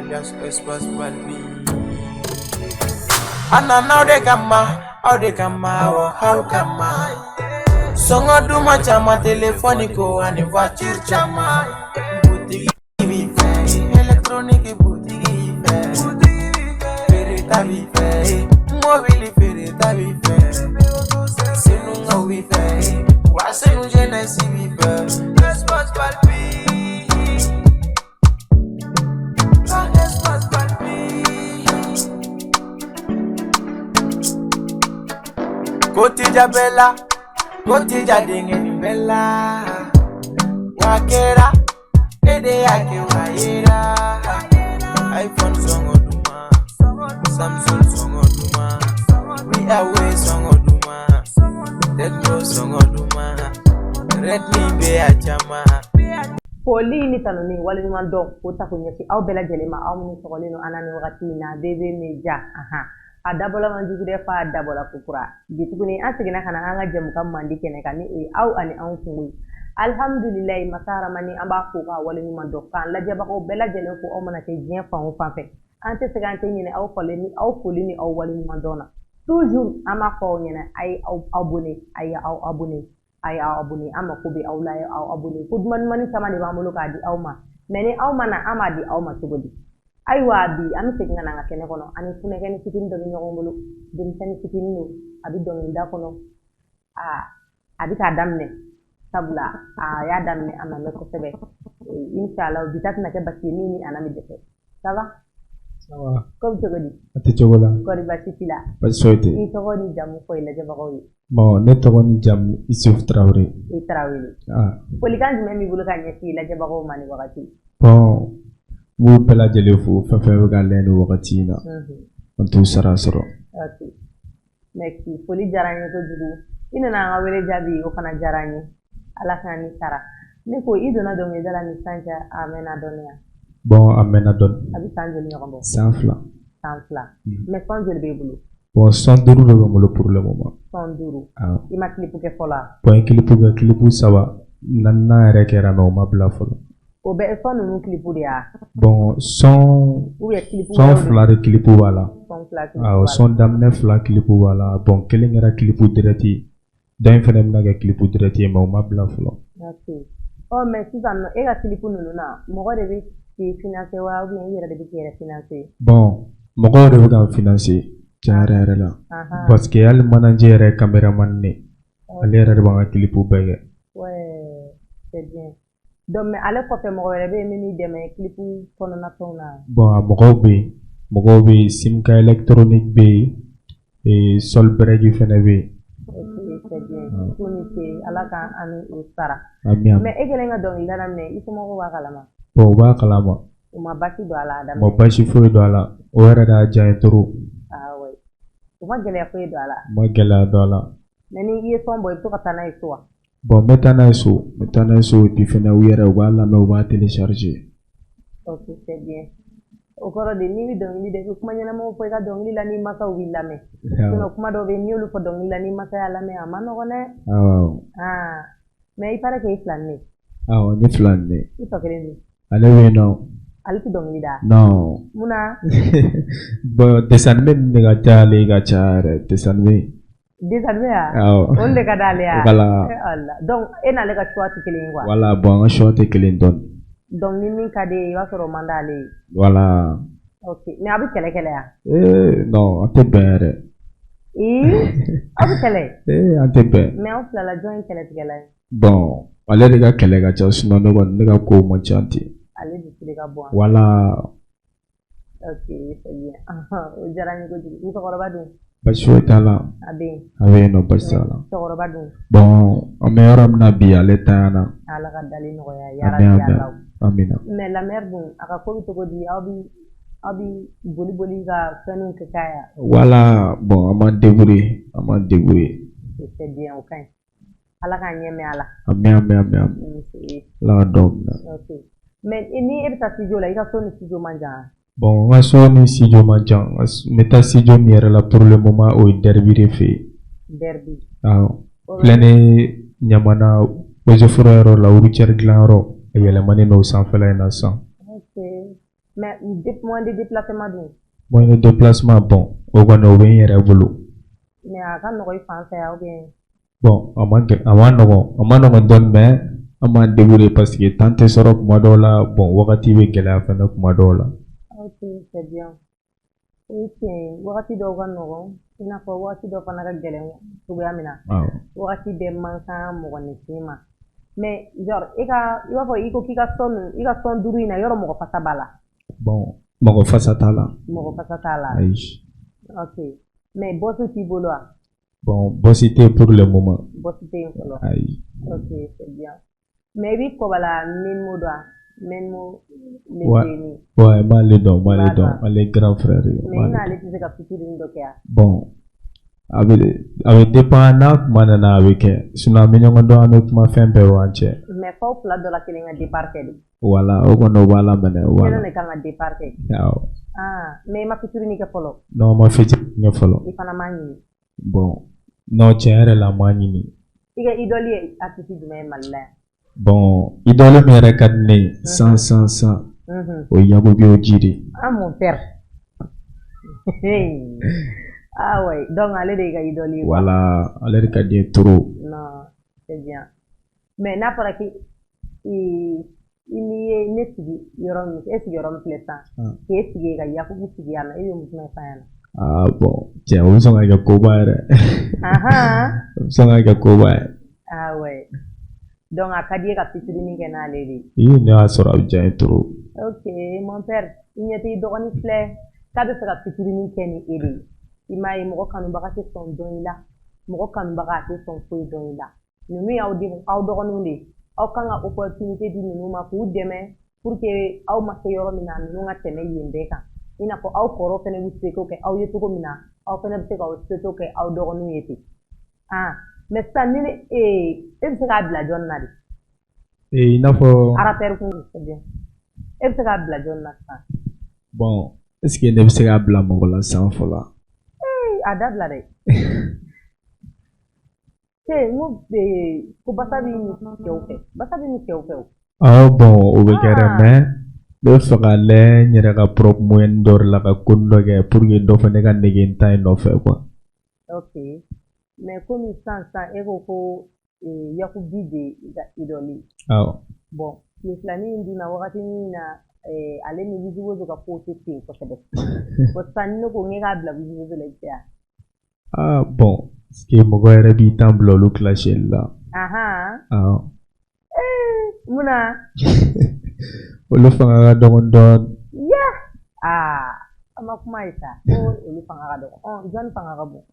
Alias Espace Balbi. A nana aw de kama, aw de kama, awɔ aw kama. Sɔngɔ duman caman, telefɔni ko ani voiture caman. Butigi b'i fɛ, électronique butigi fɛ. Feereta b'i fɛ, mobili feereta b'i fɛ. Senukaw b'i fɛ, wa Senu jeunesse b'i fɛ. Espace Balbi. Espace Balbi. Ko tija bɛɛ la, ko tija denkɛnin bɛɛ la. Wa kɛra, e de y'a kɛ wa yera. iPhone sɔngɔ duman, Samsung sɔngɔ duman, Huawei sɔngɔ duman, Tecno sɔngɔ duman, Redmi bɛ a caman. Foli ni tanuni, waleɲuman dɔn k'o ta k'o ɲɛsin aw bɛɛ lajɛlen ma, aw minnu sɔgɔlen don an na nin wagati in na BB Media. Ahan, a dabɔla man jugu dɛ, f'a dabɔla kokura. Bi tuguni an seginna ka na an ka jɛmukan mandi kɛnɛ kan, ni o ye aw ani anw kungo ye. Alihamudulilayi, masa haramani, an b'a fo k'a waleɲuman dɔn, k'an lajɛbagaw bɛɛ lajɛlen fo, aw mana kɛ diɲɛ fan o fan fɛ. An tɛ sɛgɛn, an tɛ ɲinɛ aw fɔlen ni aw foli ni aw waleɲuman dɔn na. Toujours an b'a fɔ aw ɲɛna, a ye aw abonné, a ye aw abonné, a ye aw abonné. An mako bɛ aw la, a ye aw abonné. Ko duman dumani caman de b'an bolo k'a di aw ma, mais ni aw ma na, an b'a di aw ma cogo di? Ayiwa, bi an bɛ segin ka na an ka kɛnɛ kɔnɔ, ani funɛkɛni fitinin dɔ bɛ ɲɔgɔn bolo. Denmisɛnnin fitinin don, a bɛ dɔnkilida kɔnɔ, a bɛ k'a daminɛ, sabula a y'a daminɛ a ma mɛn kosɛbɛ. Inshallah, bi ta tɛna kɛ basi ye min ni a n'a bɛ dɛsɛ. Ça va? Ça va. Ko bɛ cogo di? A tɛ cogo la. Kɔri baasi t'i la? Baasi foyi tɛ. I tɔgɔ ni jamu fɔ i lajɛbagaw ye. Bon, ne tɔgɔ ni jamu Isuf Traoré. I Tarawele. Ah. Folikan jumɛn b'i bolo ka ɲɛsin i lajɛbagaw ma nin wagati? Bon, n b'u bɛɛ lajɛlen fo, fɛn fɛn bɛ ka lajɛ nin wagati in na. An t'u sara sɔrɔ. Ok. Merci. Foli diyara n ye kojugu. I nana an ka wele jaabi, o fana diyara n ye. Ala k'an ni sara. Ne ko i donna dɔnkilida la ni san cɛ, a mɛnna dɔɔni yan. Bon, a mɛnna dɔɔni. A bɛ san joli ɲɔgɔn bɔ? San 2. San 2. Mais son joli b'e bolo? Bon, son 5 de bɛ n bolo pour le moment. Son 5. Awɔ. I ma clip kɛ fɔlɔ wa? Bon, n ye clip kɛ, clip 3, 4nan yɛrɛ kɛra, mais o ma bila fɔlɔ. O bɛɛ son ninnu clip de ya? Bon, son Ou bien clip son wɛrɛw de? 2 de clip b'a la. Son 2 clip Awɔ, b'a la. son daminɛ 2 clip b'a la. Bon, kelen kɛra clip direct ye. Dɔ in fɛnɛ bɛna kɛ clip direct ye, mais o ma bila fɔlɔ. Ok. Ɔ, mais sisan nɔ, e ka clip ninnu na, mɔgɔ de bɛ k'i financer wa, ou bien i yɛrɛ de bɛ k'i yɛrɛ financer? Bon, mɔgɔw de bɛ ka n financer tiɲɛ yɛrɛ yɛrɛ la. Parce que hali manager yɛrɛ ye caméraman ne. Ale yɛrɛ de b'an ka clip bɛɛ kɛ. Ouais, c'est bien. Donc, mais ale kɔfɛ, mɔgɔ wɛrɛ bɛ yen min b'i dɛmɛ clip kɔnɔna fɛnw na? Bon, a mɔgɔw bɛ yen. Mɔgɔw bɛ yen, Simka électronique bɛ yen, et Solbreg fɛnɛ bɛ yen. Ok, c'est bien. K'u ni ce, Ala k'an an ni u sara. Ami ami. Mais e kɛlen ka dɔnkilida daminɛ, i somɔgɔw b'a kalama? Bon, u b'a kalama. U ma basi don a la a U daminɛ? ma basi foyi don a la. O yɛrɛ de y'a diya n ye trop. Ah ouais. U ma gɛlɛya foyi don a la? U ma gɛlɛya don a la. Mais ni i ye son bɔ, i bɛ to ka taa n'a ye so wa? Bon, n bɛ taa n'a ye so. N bɛ taa n'a ye so, et puis fɛnɛ u yɛrɛ u b'a lamɛn, u b'a télécharger. Ok, c'est bien. O kɔrɔ de, n'i bɛ dɔnkili da, i bɛ kuma ɲɛnamaw fɔ i ka dɔnkili la, ni masaw b'i lamɛn. Sinon kuma dɔw bɛ yen, n'i y'olu fɔ dɔnkili la, ni masa y'a lamɛn, a ma nɔgɔn dɛ. Awɔ. Ah, mais i paraît que i filanin de. Awɔ, ne filanin de. I tɔ kelen dun? Ale bɛ yen nɔ. Ale tɛ dɔnkili da? Non. Munna? Bon, dessin animé ninnu de ka ca ale ye ka caya yɛrɛ, dessin animé. Dessin animé ya? Awɔ. Olu de ka d'ale ye? Voilà. Eh Allah. Donc e n'ale ka choix tɛ kelen ye quoi. Voilà, bon, an ka choix tɛ kelen dɔɔni. Donc ni min ka di ye, i b'a sɔrɔ o man d'ale ye. Voilà. Ok, mais a bɛ kɛlɛ kɛlɛ ya? Eh non, an tɛ bɛn yɛrɛ. Ee, aw bɛ kɛlɛ? Eh, an tɛ bɛn. Mais aw fila la, jɔn ye kɛlɛtigɛla ye? Bon, ale de ka kɛlɛ ka ca, sinon ne kɔni, ne ka kow man ca ten. Ale dusu de ka bon. Voilà. Ok, c'est bien. O diyara n ye kojugu. Musokɔrɔba dun? Basi foyi t'a la. A bɛ yen? A bɛ yen nɔ, basi t'a la. Cɛkɔrɔba dun? Bon, an bɛ yɔrɔ min na bi, ale tanyana. Ala ka dali nɔgɔya. Ami. Yarabi. Ami. Ala. Amina. Mais la mère dun, a ka ko bɛ cogo di? Aw bɛ boli boli ka fɛnw kɛ k'a ya? Voilà, bon, an b'an débrouiller, an b'an débrouiller. C'est bien, o ka ɲi. Ala k'an ɲɛ mɛn a la. Ami ami ami ami. Ala ka dɔw minɛ. Ok. Mais ni e bɛ taa studio la, i ka so ni studio man jan? Bon, n ka so ni studio man jan. N bɛ taa studio min yɛrɛ la pour le moment, o ye Derby de fɛ yen. Derby? Awɔ. Filɛ ni Ɲamana Eaux et Forêts yɔrɔ la, routière dilanyɔrɔ, a yɛlɛmanen don o sanfɛla in na sisan. Ok. Mais moyen de déplacement dun? Moyen de déplacement, bon, o kɔni o bɛ n yɛrɛ bolo. Mais a ka nɔgɔ i fan fɛ ou bien? Bon, a ma nɔgɔn dɔɔni, mais an b'an débrouiller parce que temps tɛ sɔrɔ kuma dɔw la. Bon, wagati bɛ gɛlɛya fɛnɛ kuma dɔw la. Ok, c'est bien. O ye tiɲɛ ye, wagati dɔw ka nɔgɔn, i n'a fɔ wagati dɔw fana ka gɛlɛn cogoya min na. Awɔ. Wagati bɛɛ man kan mɔgɔninfin ma. Mais genre e ka, i b'a fɔ i ko k'i ka son, i ka son 5 in na, yɔrɔ mɔgɔ fasa b'a la? Bon, mɔgɔ fasa t'a la. Mɔgɔ fasa t'a la. Ayi. Ok, mais boss t'i bolo wa? Bon, boss tɛ pour le moment. Boss tɛ yen fɔlɔ. Ayi. Ok, c'est bien. Mais i b'i kɔbala Menmo dɔn wa? Menmo. Ouais. Lejeni. Ouais, n b'ale dɔn, n b'ale I b'a dɔn. dɔn. Ale ye grand frère ye. Mais i n'ale tɛ se ka featuring dɔ kɛ wa? Bon, a bɛ dépend, n'a kuma nana a bɛ kɛ, sinon an bɛ ɲɔgɔn dɔn, an bɛ kuma, fɛn bɛɛ b'an cɛ. Mais f'aw fila dɔ la kelen ka départ kɛ de. Voilà, o kɔni o b'a la minɛ, o b'a Kelen la. de kan ka départ kɛ. Awɔ. Ah, mais i ma featuring kɛ fɔlɔ? Non, n ma featuring kɛ fɔlɔ. I fana m'a ɲini? Bon, non, tiɲɛ yɛrɛ la, n m'a ɲini. I ka idole ye artiste jumɛn ye Mali la yan? Bon, idole min yɛrɛ ka di ne ye san san san, o ye Yakubi Oji de ye. Ah, mon père. Hey. Ah ouais, donc ale de y'i ka idole ye quoi. Voilà, ale de ka di n ye trop. Non, c'est bien. Mais n'a fɔra k'i i n'i ye ne sigi yɔrɔ min, e sigi yɔrɔ min filɛ sisan, k'e sigi yen ka Yakubu sigi yan nɔ, e bɛ mun jumɛn f'a ɲɛna? Ah bon, tiɲɛ, o bɛ sɔn ka kɛ koba yɛrɛ. O bɛ sɔn ka kɛ koba ye. Ah ouais. Donc a ka di e ka featuring kɛ n'ale de ye. I ne y'a sɔrɔ a bɛ diya n ye trop. Ok, mon père, i ɲɛ tɛ i dɔgɔnin filɛ k'a bɛ fɛ ka featuring kɛ ni e de ye. I m'a ye, mɔgɔ kanubaga tɛ sɔn dɔn i la, mɔgɔ kanubaga a tɛ sɔn foyi dɔn i la. Ninnu y'aw den, aw dɔgɔninw de ye. Aw kan ka opportunité di ninnu ma k'u dɛmɛ pour que aw ma se yɔrɔ min na, ninnu ka tɛmɛ yen bɛɛ kan. I n'a fɔ aw kɔrɔw fana bɛ seko kɛ aw ye cogo min na, aw fana bɛ se k'aw seko kɛ aw dɔgɔninw ye ten. Ah, mais sisan ni ne e bɛ se k'a bila jɔnni na de? Ee, i n'a fɔ. Rappeur kun, c'est bien. E bɛ se k'a bila jɔnni na sisan? Bon, est ce que ne bɛ se k'a bila mɔgɔ la sisan fɔlɔ? Ee, a dabila dɛ. Ee, n ko ko basa bɛ ni cɛw fɛ, basa bɛ ni cɛw fɛ o. Awɔ, bon, o bɛ kɛ dɛ, mais ne bɛ fɛ ka lajɛ n yɛrɛ ka propre moyen dɔ de la ka ko dɔ kɛ pour que dɔ fana ka nege n ta in nɔfɛ quoi. Ok, mais komi sisan sisan e ko ko Yakubi de i ka idole ye. Awɔ. Bon, tile filanin in dun na, wagati min na ale ni Wizi Wozo ka kow tɛ ten kosɛbɛ. Bon, sisan ni ne ko n k'a bila Wizi Wozo la, i bɛ se wa? Ah bon, est ce que mɔgɔ yɛrɛ b'i temps bila olu clasheli la? Awɔ. Ee, munna? Olu fanga ka dɔgɔ dɔɔni. Ya! Aa, an ma kuma ye sa, ko olu fanga ka dɔgɔ. Ɔ, jɔnni fanga ka bon?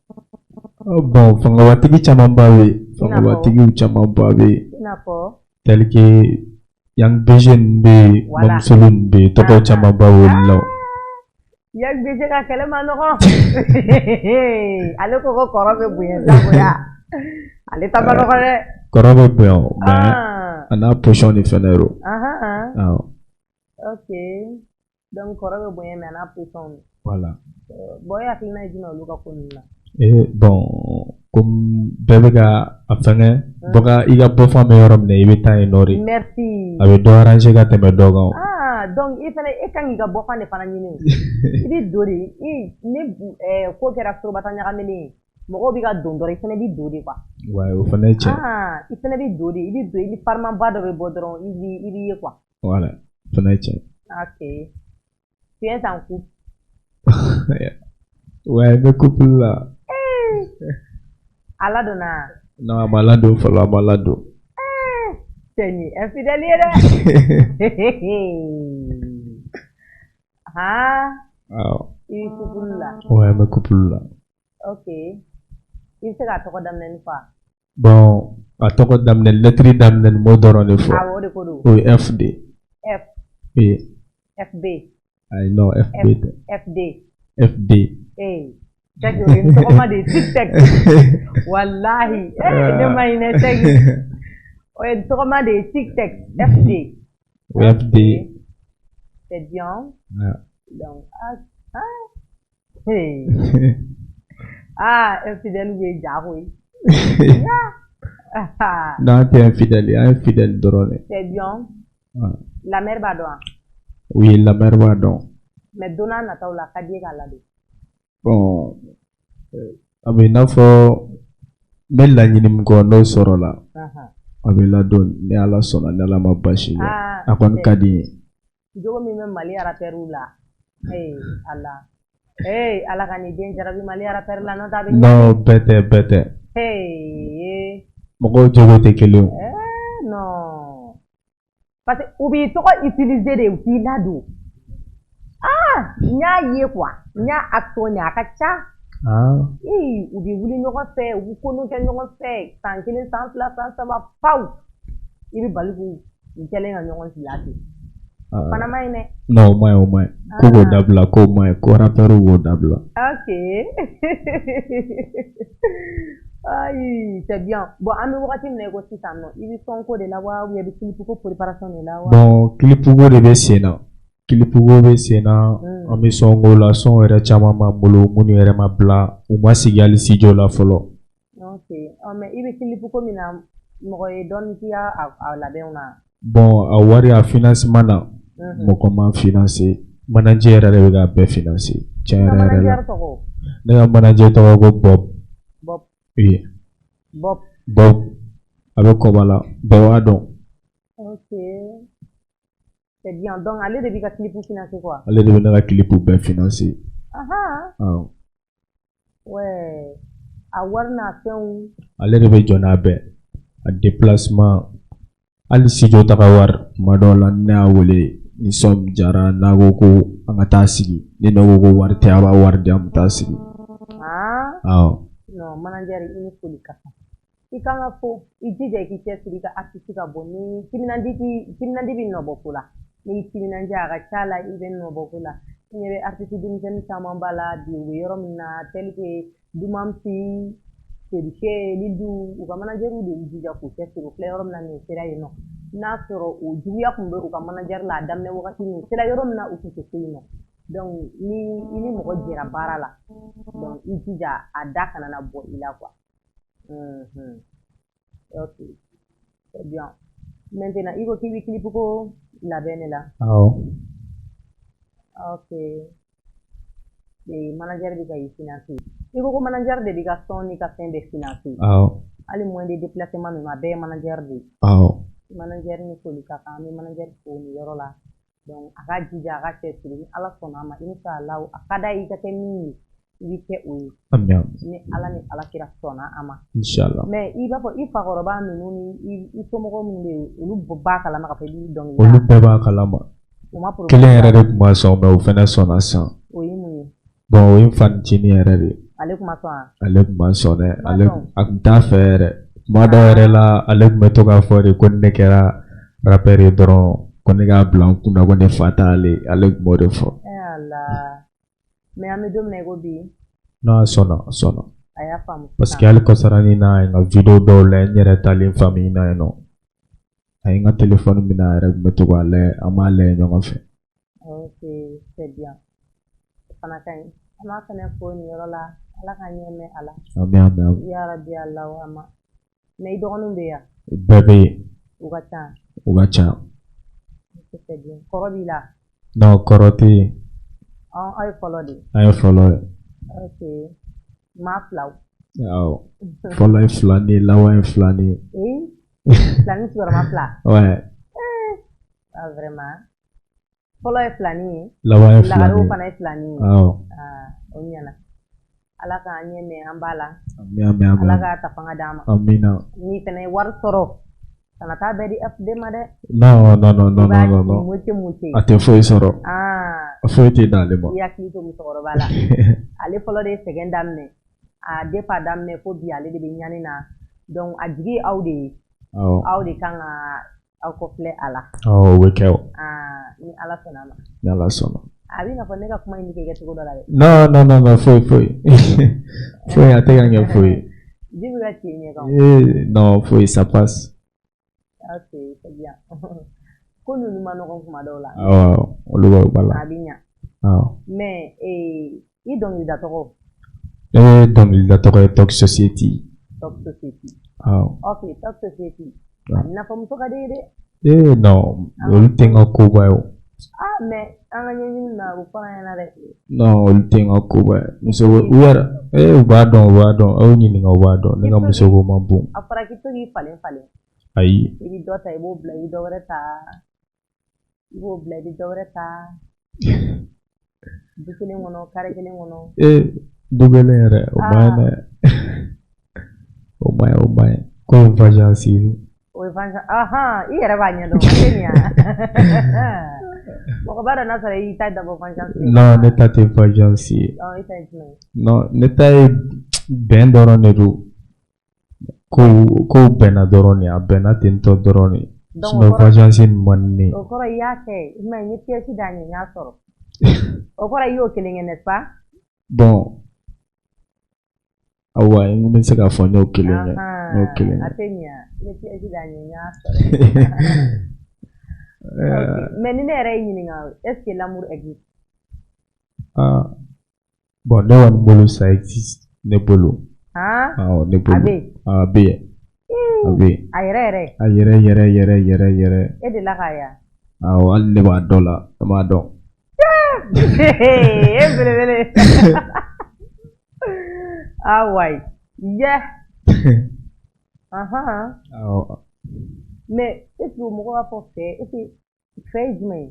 Bon, fangabatigi camanba bɛ yen, fangabatigiw camanba bɛ yen. I n'a fɔ? Tel que Yang BG ninnu bɛ yen, Mamusolo ninnu bɛ yen, tɔgɔ camanba b'olu la. Yang BG ka kɛlɛ ma nɔgɔn. Ale ko ko kɔrɔ bɛ bonya diyagoya. Ale ta ma nɔgɔn dɛ. Kɔrɔ bɛ bonya o, mais a n'a position de fɛnɛ don. Awɔ. Ok. Donc kɔrɔ bɛ bonya, mais a n'a position. Voilà. Bon, e hakilina ye jumɛn olu ka ko ninnu na? Ee bon, comme bɛɛ bɛ ka a fɛngɛ bɔ ka i ka bɔfan bɛ yɔrɔ min na, i bɛ taa yen nɔ de. Merci. A bɛ dɔ arranger ka tɛmɛ dɔ kan. Ah, donc i fana e kan k'i ka bɔfan de fana ɲini. I bɛ don de, i ni ko kɛra sorobata ɲagaminen ye, mɔgɔw bɛ ka don dɔrɔn, i fana bɛ don de quoi. Ouais, o fana ye tiɲɛ. Ah, i fana bɛ don de, i bɛ don, i ni farimanba dɔ bɛ bɔ dɔrɔn, i b'i ye quoi. Voilà, o fana ye tiɲɛ. Ok. Tu es en couple? Ouais, n bɛ couple la. A ladonna? Non, a ma ladon fɔlɔ, a ma ladon. Cɛ nin ye infidèle ye dɛ. Han? Awɔ. I bɛ couple la? Ouais, n bɛ couple la. Ok. I bɛ se k'a tɔgɔ daminɛ ni fɔ wa? Bon, a tɔgɔ daminɛ, lettre daminɛ, n b'o dɔrɔn de fɔ. Awɔ, o de ko don. O ye F de ye. F? Oui. FB? Ayi, non, FB tɛ. FD? FD. Ee, Sɛki, o ye tɔgɔma de ye, tic tac. Walahi, ee, ne ma hinɛ Sɛki. O ye tɔgɔma de ye, tic tac, FD. O ye FD. C'est bien. Ouais. Donc, ah, ah. Hey. Ah, infidèle bɛ ja koyi. Non, an tɛ infidèle ye, an ye fidèle dɔrɔn de. C'est bien. Ouais. La mère b'a dɔn wa? Oui, la mère b'a dɔn. Mais don n'a nataw la, a ka di e k'a ladon? Bon, a bɛ i n'a fɔ n bɛ laɲini min kɔ, n'o sɔrɔla, a bɛ ladon ni Ala sɔnna, ni Ala ma baasi kɛ. A kɔni ka di n ye. Jogo min bɛ Mali rappeurs la, ee Ala, ee Ala ka nin den jarabi Mali rappeur la, n'o tɛ a bɛ. Non, bɛɛ tɛ, bɛɛ tɛ. Ee. Mɔgɔw jogo tɛ kelen o. Eh, non, parce que u b'i tɔgɔ utiliser de, u t'i ladon. Ah, n y'a ye quoi, n y'a action ye, a ka ca. Ee, u bɛ wuli ɲɔgɔn fɛ, u bɛ ko kɛ ɲɔgɔn fɛ san 1, san 2, san 3, paw, i bɛ bali k'u u kɛlen ka ɲɔgɔn bila ten. Fana ma ɲi dɛ. Non, o ma ɲi, o ma ɲi. Ko k'o dabila, k'o ma ɲi, ko rappeur k'o dabila. Ok, ayi, c'est bien. Bon, an bɛ wagati min na i ko sisan nɔ, i bɛ son ko de la wa, ou bien i bɛ clip ko préparation de la wa? Bon, clip ko de bɛ sen na. Clip ko bɛ sen na, an bɛ son ko la, son yɛrɛ caman b'an bolo minnu yɛrɛ ma bila, u ma sigi hali studio la fɔlɔ. Ok, ɔ mais i bɛ clip ko min na, mɔgɔ ye dɔɔni k'i ka a labɛnw na? Bon, a wari, a financement na, mɔgɔ ma financer, manager yɛrɛ de bɛ k'a bɛɛ financer. Tiɲɛ yɛrɛ yɛrɛ la. Tɔgɔ? Ne ka manager tɔgɔ ko Bob. Bob. Oui. Bob. Bob. A bɛ Kɔba la, bɛɛ b'a dɔn. Ok. C'est bien. Donc ale de b'i ka clip financer quoi? Ale de bɛ ne ka clip bɛɛ financer. Awɔ. Ouais. A wari n'a fɛnw. Ale de bɛ jɔ n'a bɛɛ. A déplacement, hali studio taga wari, tuma dɔw la ni ne y'a wele ni son jara, n'a ko ko an ka taa sigi, ni ne ko ko wari tɛ, a b'a wari di, an bɛ taa sigi. Awɔ. Non, manager, i ni foli ka kan. I kan ka fo, i jija i k'i cɛsiri i ka artiste ka bɔ ni timinandi, timinandi bɛ nɔ bɔ ko la. N'i timinandiya, a ka ca la i bɛ nɔ bɔ ko la. I ɲɛ bɛ artiste denmisɛnnin caman b'a la bi, u bɛ yɔrɔ min na, tel que Dumamsi, Seriche, Lidu, u ka manager de y'u jija k'u cɛsiri, u filɛ yɔrɔ min na nin sera yen nɔ. N'a sɔrɔ o juguya tun bɛ u ka manager la a daminɛ wagati min, u sera yɔrɔ min na, u tun tɛ se yen nɔ. Donc ni i ni mɔgɔ jɛra baara la, donc i jija a da kana na bɔ i la quoi. Ok, c'est bien. Maintenant, i ko k'i bɛ clip ko labɛn de la? Awɔ. Ok. Manager bɛ ka i financer. I ko ko manager de b'i ka son n'i ka fɛn bɛɛ financer. Awɔ. Hali moyen de déplacement ninnu, a bɛɛ ye manager de ye. Awɔ. Manager ni foli ka kan, an bɛ manager fo nin yɔrɔ la. Donc a ka jija, a ka cɛsiri, ni Ala sɔnna a ma, inshallah, a ka d'a ye i ka kɛ min ye, i bɛ kɛ o ye. Ami. Ni Ala ni Ala kira sɔnna a ma. Inshallah. Mais i b'a fɔ i fakɔrɔba ninnu ni i somɔgɔw minnu bɛ yen, olu b'a kalama k'a fɔ i b'i dɔnkili da? Olu bɛɛ b'a kalama. U ma problème? Kelen yɛrɛ de tun ma sɔn, mais o fɛnɛ sɔnna sisan. O ye mun ye? Bon, o ye n fanicinin yɛrɛ de ye. Ale kun ma sɔn wa? Ale tun ma sɔn dɛ. Ma Ale sɔn. a tun t'a fɛ yɛrɛ. Tuma dɔw yɛrɛ la, ale tun bɛ to k'a fɔ de ko ni ne kɛra rappeur ye dɔrɔn, ko ne k'a bila n kunna ko ne fa t'ale, ale tun b'o de fɔ. Eh Ala. Mais an bɛ don min na i ko bi? Non, a sɔnna, a sɔnna. A y'a faamu. Parce que hali kɔsarani na, a ye n ka vidéo dɔw lajɛ, n yɛrɛ talen famille na yen nɔ. A ye n ka téléphone minɛ, a yɛrɛ tun bɛ to k'a lajɛ, an b'a lajɛ ɲɔgɔn fɛ. Ok, c'est bien. O fana ka ɲi. An b'a fana fo nin yɔrɔ la. Ala ka ɲɛ mɛn a la. Ami, ami, ami. Ya Rabbi Alahu ama. Mais i dɔgɔninw bɛ yan? U bɛɛ bɛ yen. U ka ca? U ka ca. Ok, c'est bien. Kɔrɔ b'i la? Non, kɔrɔ tɛ yen. Aw ye fɔlɔ de ye? An ye fɔlɔ ye. Ok. Maa filaw. Awɔ. Fɔlɔ ye filanin ye, laban ye filanin ye. Ee, filanin sigiyɔrɔma fila? Ouais. Ah, vraiment. Fɔlɔ ye filanin ye. Laban ye Lagarew filanin ye. fana ye filanin ye. Awɔ. Ah, o ɲɛna. Ala k'an ɲɛ mɛn an b'a la. Ami, ami, ami. Ala k'a ta fanga d'an ma. Amina. N'i fana ye wari sɔrɔ, kana taa bɛɛ di FD ma dɛ. Non, non, non, non, I b'a non, non, non. moitié moitié. A tɛ foyi sɔrɔ. Ah. A foyi tɛ d'ale ma. I hakili to musokɔrɔba la. Ale fɔlɔ de ye sɛgɛn daminɛ. A depuis a daminɛ fo bi, ale de bɛ ɲani na. Donc a jigi ye aw de ye. Awɔ. Aw de kan ka aw kɔfilɛ a la. Awɔ, o bɛ kɛ o. Ah, ni Ala sɔnna a ma. Ni Ala sɔnna. A b'i n'a fɔ ne ka kuma in bɛ kɛ cogo dɔ la dɛ. Non, non, non, non, foyi, foyi. Foyi, a tɛ ka kɛ foyi. Ji bɛ ka ci i ɲɛ kan. Eh, non, foyi, ça passe. Ok, c'est bien. Ko ninnu ma nɔgɔn kuma dɔw la. Awɔ, olu b'a la. A bɛ ɲa. Awɔ. Mais i dɔnkilida tɔgɔ? Ne dɔnkilida tɔgɔ ye Talk Society. Talk Society. Awɔ. Ok, Talk Society. A b'i n'a fɔ muso ka di ye dɛ. Eh non, olu tɛ n ka koba ye o. Ah, mais an ka ɲɛɲini na, o fɔra an ɲɛna dɛ. Non, olu tɛ n ka koba ye. Muso u yɛrɛ u b'a dɔn, u b'a dɔn, aw ɲininka, u b'a dɔn ne ka musoko man bon. A fɔra k'i to k'i falen falen. Ayi. I bɛ dɔ ta, i b'o bila, i bɛ dɔ wɛrɛ ta, i b'o bila, i bɛ dɔ wɛrɛ ta, du kelen kɔnɔ, carré kelen kɔnɔ. Ee, du kelen yɛrɛ, o man ɲi dɛ, o man ɲi, o man ɲi, ko ye vengeance ye. O ye vengeance, ahan, i yɛrɛ b'a ɲɛdɔn, o tɛ nin ye mɔgɔ b'a dɔn n'a sɔrɔ i y'i ta dabɔ vengeance ye. Non, ne ta tɛ vengeance ye. Ɔ, i ta ye jumɛn ye? Non, ne ta ye bɛn dɔrɔn de don. Kow bɛnna dɔrɔn de, a bɛnna ten tɔ dɔrɔn de. Sinon vengeance nin man di ne ye. O kɔrɔ i y'a kɛ, i m'a ye, n ye pièce d'a ɲɛ, n y'a sɔrɔ. O kɔrɔ i y'o kelen kɛ, n'est-ce pas? Bon, awa, n bɛ se k'a fɔ n y'o kelen kɛ, n y'o kelen kɛ. A tɛ ɲɛ, n ye pièce d'a ɲɛ, n y'a sɔrɔ. Mais ni ne yɛrɛ y'i ɲininka, est-ce que l'amour existe? Ah, bon, ne kɔni bolo, ça existe ne bolo. Han? Awɔ, ne bolo. A bɛ yen? A bɛ yen. A bɛ yen. A yɛrɛ yɛrɛ? A yɛrɛ yɛrɛ yɛrɛ yɛrɛ yɛrɛ. E delila k'a ye? Awɔ, hali ne b'a dɔ la, ne b'a dɔn. E belebele. Ah wayi. Yɛ. Ahan. Awɔ. Mais est-ce que mɔgɔ b'a fɔ fɛ, est-ce que fɛ ye jumɛn ye?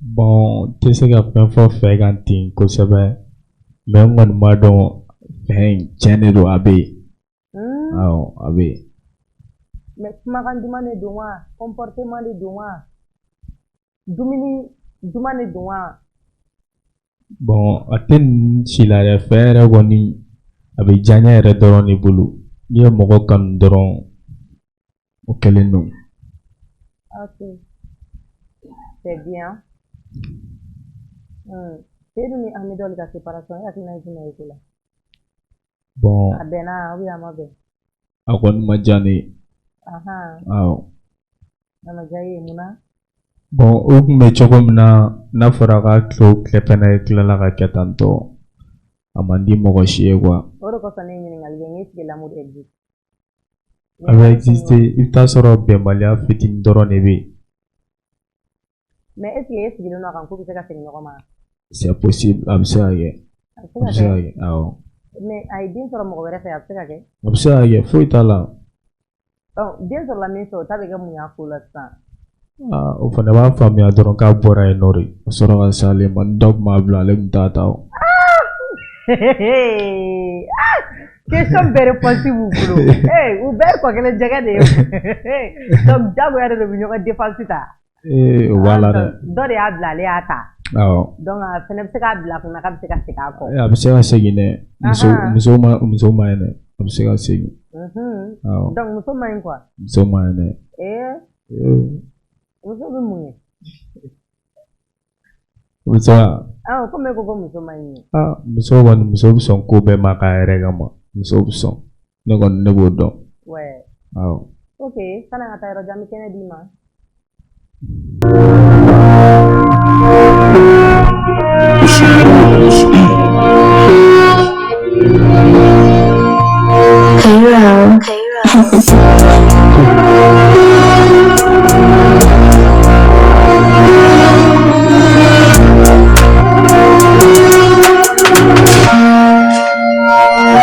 Bon, n tɛ se ka fɛn fɔ fɛ kan ten kosɛbɛ, mais n kɔni b'a dɔn fɛn in tiɲɛ de don, a bɛ yen. Awɔ, a bɛ yen. Mais kumakan duman de don wa, comportement de don wa, dumuni duman de don wa? Bon, a tɛ ninnu si la dɛ, fɛ yɛrɛ kɔni, a bɛ diyaɲɛ yɛrɛ dɔrɔn de bolo. N'i ye mɔgɔ kanu dɔrɔn, o kɛlen don. Ok, c'est bien. Seydou ni Amidol ka séparation, e hakilina ye jumɛn ye ko la? Bon. A bɛnna ou bien a ma bɛn? A kɔni ma diya ne ye. Awɔ. A ma diya i ye, mun na? Bon, o tun bɛ cogo min na, n'a fɔra k'a kilo tile fɛnɛ tilala ka kɛ tan tɔ, a man di mɔgɔ si ye quoi. O de kosɔn ne ye ɲininkali kɛ n est-ce que l'amour existe? A bɛ exister, i bɛ taa sɔrɔ bɛnbaliya fitinin dɔrɔn de bɛ yen. Mais est-ce que e sigilen don a kan k'u bɛ se ka segin ɲɔgɔn ma? C'est possible, a bɛ se ka kɛ. A bɛ A bɛ se se ka ka kɛ. kɛ, awɔ. Mais a ye den sɔrɔ mɔgɔ wɛrɛ fɛ, a bɛ se ka kɛ? A bɛ se ka kɛ, foyi t'a la. Ɔ, den sɔrɔla min fɛ, o ta bɛ kɛ mun y'a ko la sisan? Aa, o fana b'a faamuya dɔrɔn k'a bɔra yen nɔ de, ka sɔrɔ ka s'ale ma. Ni dɔ tun b'a bila, ale tun t'a ta o. Question bɛɛ réponse b'u bolo. U bɛɛ ye kɔ kelen jɛgɛ de ye. Donc jagoya de don, u bɛ ɲɔgɔn défense ta. Ee, o b'a la dɛ. Dɔ de y'a bila, ale y'a ta. Awɔ. Donc a fɛnɛ bɛ se k'a bila kunna k'a bɛ se ka segin a kɔ. A bɛ se ka segin dɛ. Muso muso ma, muso ma ɲi dɛ. A bɛ se ka segin. Awɔ. Donc muso man ɲi quoi. Muso ma ɲi dɛ. Ee. Ee. Muso bɛ mun kɛ? Muso wa? Awɔ, komi e ko ko muso man ɲi. Aa, muso kɔni, muso bɛ sɔn ko bɛɛ ma k'a yɛrɛ kama. Muso bɛ sɔn. Ne kɔni, ne b'o dɔn. Ouais. Awɔ. Ok, sanni an ka taa yɔrɔ jan, an bɛ kɛnɛ d'i ma. Hero.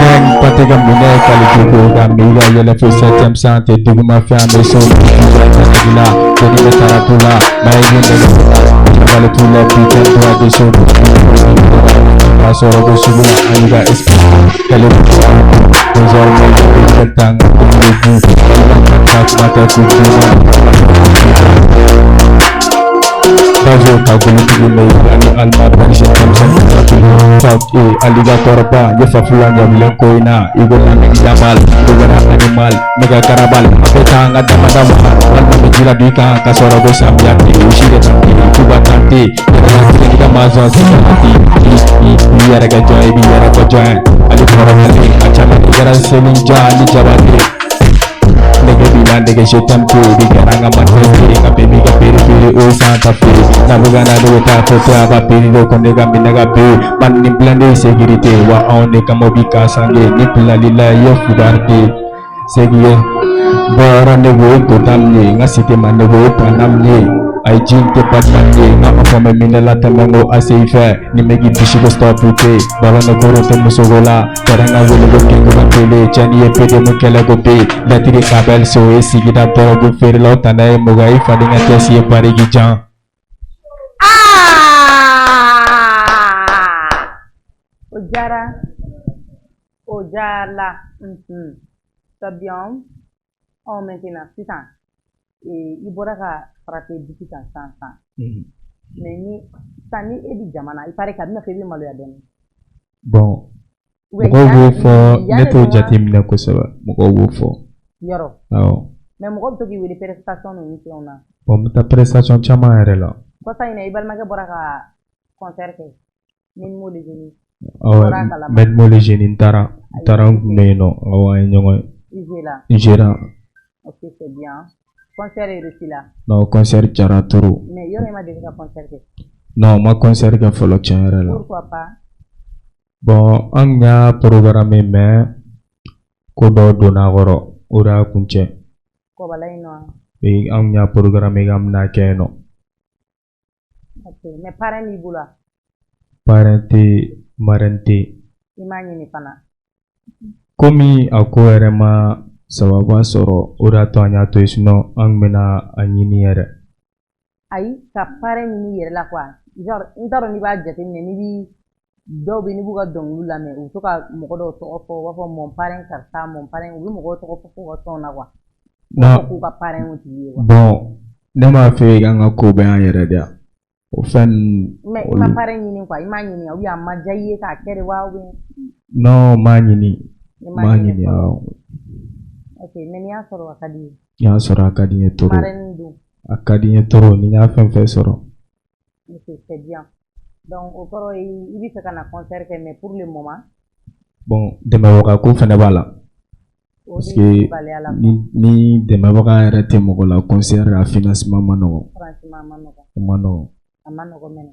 Gang, pate ka minɛ kalifuko ka mi ka yɛlɛ fo septième santé duguma fɛn an bɛ so la jeli bɛ taratu la mayi bɛ nɛgɛ j'avale tous les putains droits de so k'a sɔrɔ ko sugu la an y'i ka esprit kalifuko désormais je peux le temps comme le bout ka kuma tɛ ko Bazo ka golotigi mɛ ani alima banise denmisɛnnin fuck e alligator ba ye fafula ɲabilen ko in na i ko lamini jamal dogara animal ne ka karabal a bɛ taa an ka dama dama walima bɛ ji la don i kan ka sɔrɔ ko samiya tɛ o si de tɛ tuba tante yɛrɛ la tigɛ n'i ka mazɔn sisan i i yɛrɛ kɛ jɔn ye i b'i yɛrɛ kɛ jɔn ye ale kɔrɔbalen a caman i kɛra seli jɔn ani jabate nege b'i la nege je t'aime que bi kɛra an ka manifeste ka bɛɛ b'i ka périphérie o Santa Fe n'a bɛ ka na ne bɛ taa fɔ a ka peri de ko ne ka minɛ ka be man ni blindé sécurité wa anw de kama bi ka sange ni bilali la i ye fugari de segi ye bɔyɔrɔ ne ko ye Gotham ye n ka cité ma ne ko ye Paname ye. Ayi jin tɛ Batman ye n ka fɔ bɛ minɛ la tɛmɛ ko ACI fɛ ni bɛ k'i bisi ko stop te ballon de koro tɛ musoko la terrain ka wele ko kengo ka tele cɛ n'i ye PD mun kɛlɛ ko be lɛtiri kabɛl so ye sigida dɔrɔgu feerelaw tana ye mɔgɔ i faden ka tɛsi ye bariki jan. O diyara o diyara c'est bien. Ɔ maintenant sisan i bɔra ka frappé beat kan sisan sisan mais ni sisan ni e bɛ jama na, il paraît que a bɛna fɔ i bɛ maloya dɔɔnin. Bon, mɔgɔw b'o fɔ, ne t'o jateminɛ kosɛbɛ, mɔgɔw b'o fɔ. Yɔrɔ. Awɔ. Mais mɔgɔ bɛ to k'i wele prestation ninnu fɛnw na. Bon, n bɛ taa prestation caman yɛrɛ la. Kɔsa in na i balimakɛ bɔra ka concert kɛ Menmo le Génie. Awɔ, Menmo le Génie, n taara n tun bɛ yen nɔ, awɔ, an ye ɲɔgɔn ye. I N sera. Ok, c'est bien. Concert réussi la. Non, concert diyara trop. Mais yɔrɔ i ma deli ka concert kɛ? Non, n ma concert kɛ fɔlɔ tiɲɛ yɛrɛ la. Pourquoi pas? Bon, an tun y'a programme mais ko dɔw donna a kɔrɔ, o de y'a kuncɛ. Kɔbala yen nɔ wa? Oui, an tun y'a programme k'an bɛna kɛ yen nɔ. Ok, mais parrain b'i bolo wa? Parrain tɛ yen, marraine tɛ yen. I m'a ɲini fana? Komi a ko yɛrɛ ma sababu sɔrɔ, o de y'a to an y'a to yen, sinon an tun bɛna a ɲini yɛrɛ. Ayi, ka parrain ɲini i yɛrɛ la quoi, genre n t'a dɔn n'i b'a jateminɛ, n'i bi dɔw bɛ n'i b'u ka dɔnkiliw lamɛn, u bɛ to ka mɔgɔ dɔw tɔgɔ fɔ, u b'a fɔ mon parrain karisa, mon parrain, u bɛ mɔgɔw tɔgɔ fɔ f'u ka tɔn na quoi. Non. K'u ka parrain o tigi ye quoi. Bon, ne m'a fɛ k'an ka ko bɛɛ y'an yɛrɛ de yan. O fɛn ninnu. Mais i ma parrain ɲini quoi, i m'a ɲini ou bien a ma diya i ye k'a kɛ de wa ou bien? Non, n m'a ɲini. N m'a ɲini, awɔ. Ok, mais n'i y'a sɔrɔ a ka di i ye. N y'a sɔrɔ a ka di n ye trop. Marraine dun? A ka di n ye trop, ni n y'a fɛn fɛn sɔrɔ. Ok, c'est bien. Donc o kɔrɔ ye i bɛ fɛ ka na concert kɛ, mais pour le moment. Bon, dɛmɛbaga ko fɛnɛ b'a la. Parce que ni dɛmɛbaga yɛrɛ tɛ mɔgɔ la, concert a financement ma nɔgɔn. Franchement, a ma nɔgɔn. O ma nɔgɔn. A ma nɔgɔn mɛnɛ.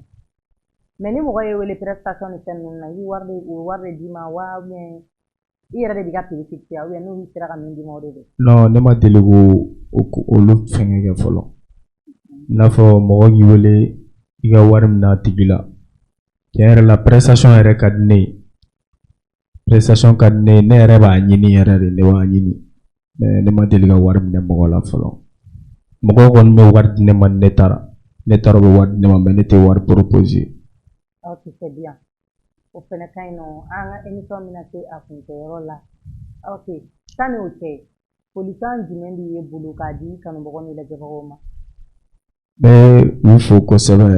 Mais ni mɔgɔ ye wele prestation ni fɛn ninnu na, i bɛ wari de, o wari de d'i ma wa ou bien i yɛrɛ de b'i ka prix fixer ou bien n'u sera ka min d'i ma o de don? Non, ne ma deli k'o olu fɛngɛ kɛ fɔlɔ. I n'a fɔ mɔgɔ k'i wele i ka wari minɛ a tigi la. Tiɲɛ yɛrɛ la, prestation yɛrɛ ka di ne ye. Prestation ka di ne ye, ne yɛrɛ b'a ɲini yɛrɛ de, ne b'a ɲini. Mais ne ma deli ka wari minɛ mɔgɔ la fɔlɔ. Mɔgɔw kɔni bɛ wari di ne ma ni ne taara. Ne taara u bɛ wari di ne ma, mais ne tɛ wari proposer. Ok, c'est bien. O fɛnɛ ka ɲi nɔ, an ka émission bɛna se a kuncɛyɔrɔ la. Ok, sani o cɛ, folikan jumɛn b'i bolo k'a di kanubagaw ni lajɛbagaw ma? N bɛ u fo kosɛbɛ.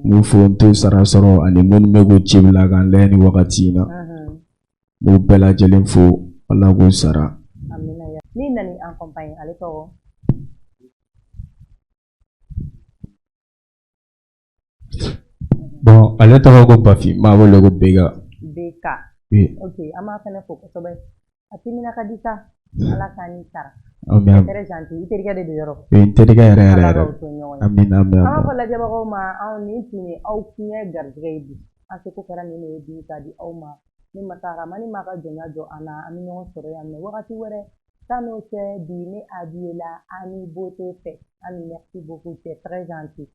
N b'u fo, n t'u sara sɔrɔ, ani minnu bɛ k'u ci bila k'an lajɛ nin wagati in na. N b'u bɛɛ lajɛlen fo, Ala k'u sara. Amina ya. Min nana accompagner, ale tɔgɔ? Bon, ale tɔgɔ ko Bafi, n b'a wele ko Beka. Beka. Oui. Ok, an b'a fɛnɛ fo kosɛbɛ. A timina ka di sa. Ala k'a ni sara. Amin. Très gentil. I terikɛ de don yɔrɔ? Oui, n terikɛ yɛrɛ yɛrɛ Ala yɛrɛ. k'aw to ɲɔgɔn ye. Amina, amina. An b'a fɔ lajɛbagaw ma, anw nin tun ye aw fiɲɛ garijɛgɛ ye bi. An seko kɛra nin de ye bi k'a di aw ma. Ni masa Rahamani m'a ka jɔnya jɔ an na, an bɛ ɲɔgɔn sɔrɔ yan nɔ wagati wɛrɛ. San'o cɛ bi ne habillé la Ami Beauté fɛ. Ami, merci beaucoup, tu es très gentil.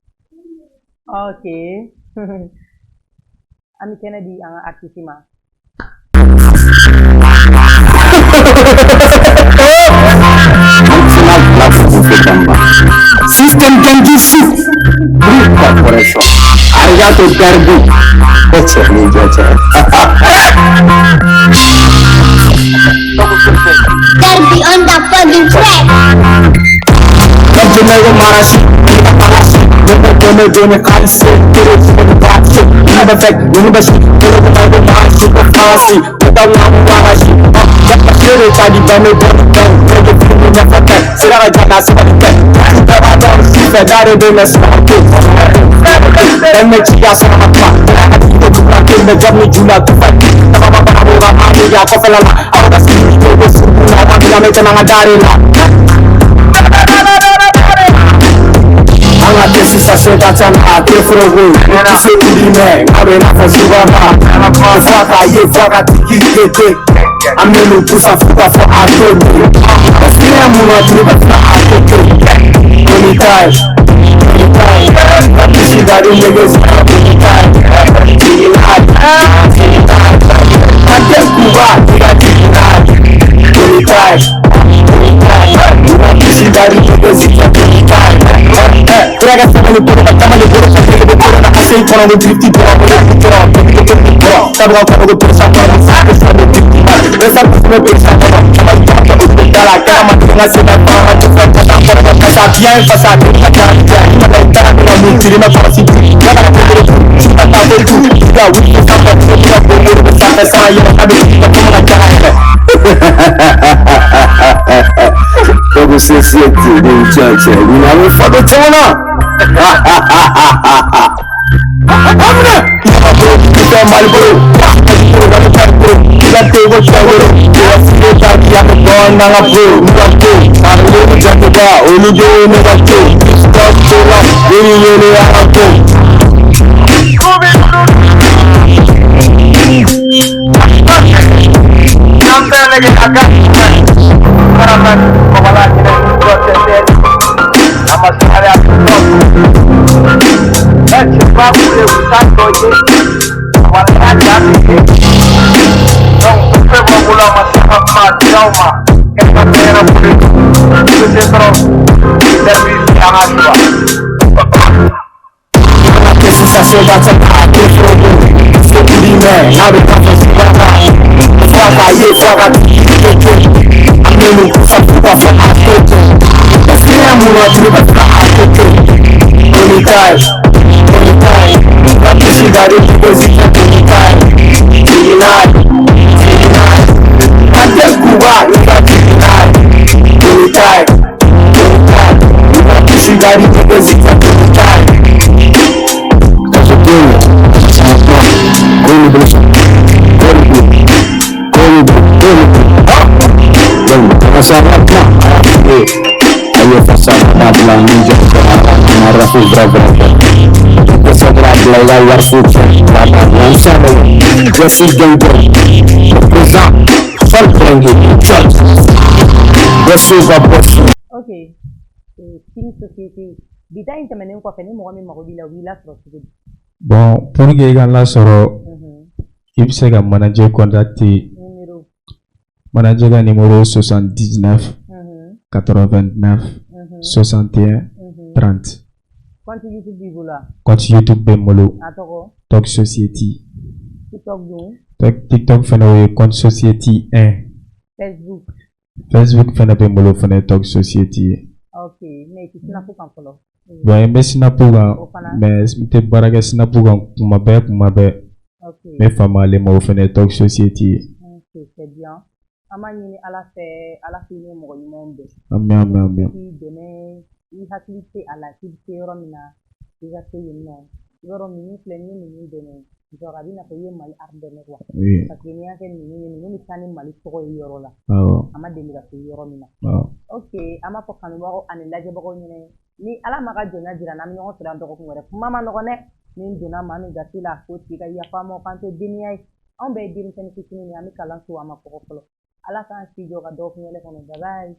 Ok. An bɛ kɛnɛ di an ka artiste ma. System Genjutsu Group Corporation. Arigato Derby. Cɛ ni jɔ cɛ. Derby on the fucking track. कब्जे marashi, marashi. Deme deme kalsi, kere chune baatshi. Never fake, university, kere bhai marashi, fasi. Pata naam marashi. Kere chadi bane bane bane, kere film never fake. Sira jana sabak ke. Daba dor sife dare de sabak ke. Deme chiya sabak ma. To ke me jab ni jula to fake. Daba baba hoga aani ya kofela la. Aur bas ki to suna na me chana dare la. An ka kɛ sisan se ka ca na a tɛ foroko i se k'i mɛn a bɛ n'a fɔ subaba f'a k'a ye f'a ka tigi tete an bɛ n'u pusa fo k'a fɔ a to yen paseke mun na tile bɛ fila a to ten ko ni ta ye. Ok, King Society bi ta in tɛmɛnen kɔfɛ, ni mɔgɔ min mago b'i la, u b'i lasɔrɔ cogo di? Bon, pour que i ka n lasɔrɔ, i bɛ se ka manager contacter. Numéro? Manager ka numéro 79 89 61 30. Compte YouTube b'i bolo wa? Compte YouTube bɛ n bolo. A tɔgɔ? Tok Society. TikTok dun? TikTok fɛnɛ, o ye Compte Society 1. Facebook? Facebook fɛnɛ bɛ n bolo, o fɛnɛ ye Tok Society ye. Ok, mais i tɛ Snap kan fɔlɔ? Bon, n bɛ Snap kan. O fana? Mais n tɛ baara kɛ Snap kan kuma bɛɛ, kuma bɛɛ. Ok. N bɛ fama ale ma, o fɛnɛ ye Tok Society ye. Ok, c'est bien. An b'a ɲini Ala fɛ, Ala k'i ni mɔgɔ ɲumanw bɛn. Ami, ami, ami. K'i dɛmɛ, i hakili tɛ a la k'i bɛ se yɔrɔ min na, i ka se yen nɔ. I b'a dɔn, ninnu filɛ, n'i ye ninnu dɛmɛ, genre a b'i n'a fɔ i ye Mali art dɛmɛ quoi. Parce que n'i y'a kɛ ninnu ye, ninnu bɛ taa ni Mali tɔgɔ ye yɔrɔ la a ma deli ka se yɔrɔ min na. Ok, an b'a fɔ kanubagaw ani lajɛbagaw ɲɛna, ni Ala ma ka jɔnya jira n'an bɛ ɲɔgɔn sɔrɔ yan dɔgɔkun wɛrɛ. Kuma ma nɔgɔn dɛ, ni n donna maa min gasi la, k'o tigi ka yafa n ma, k'an tɛ deniya ye. Anw bɛɛ ye denmisɛnnin fitinin de ye, an bɛ kalan so, a ma kɔgɔ fɔlɔ. Ala k'an si jɔ ka dɔgɔkun wɛrɛ kɔnɔ. Bye bye.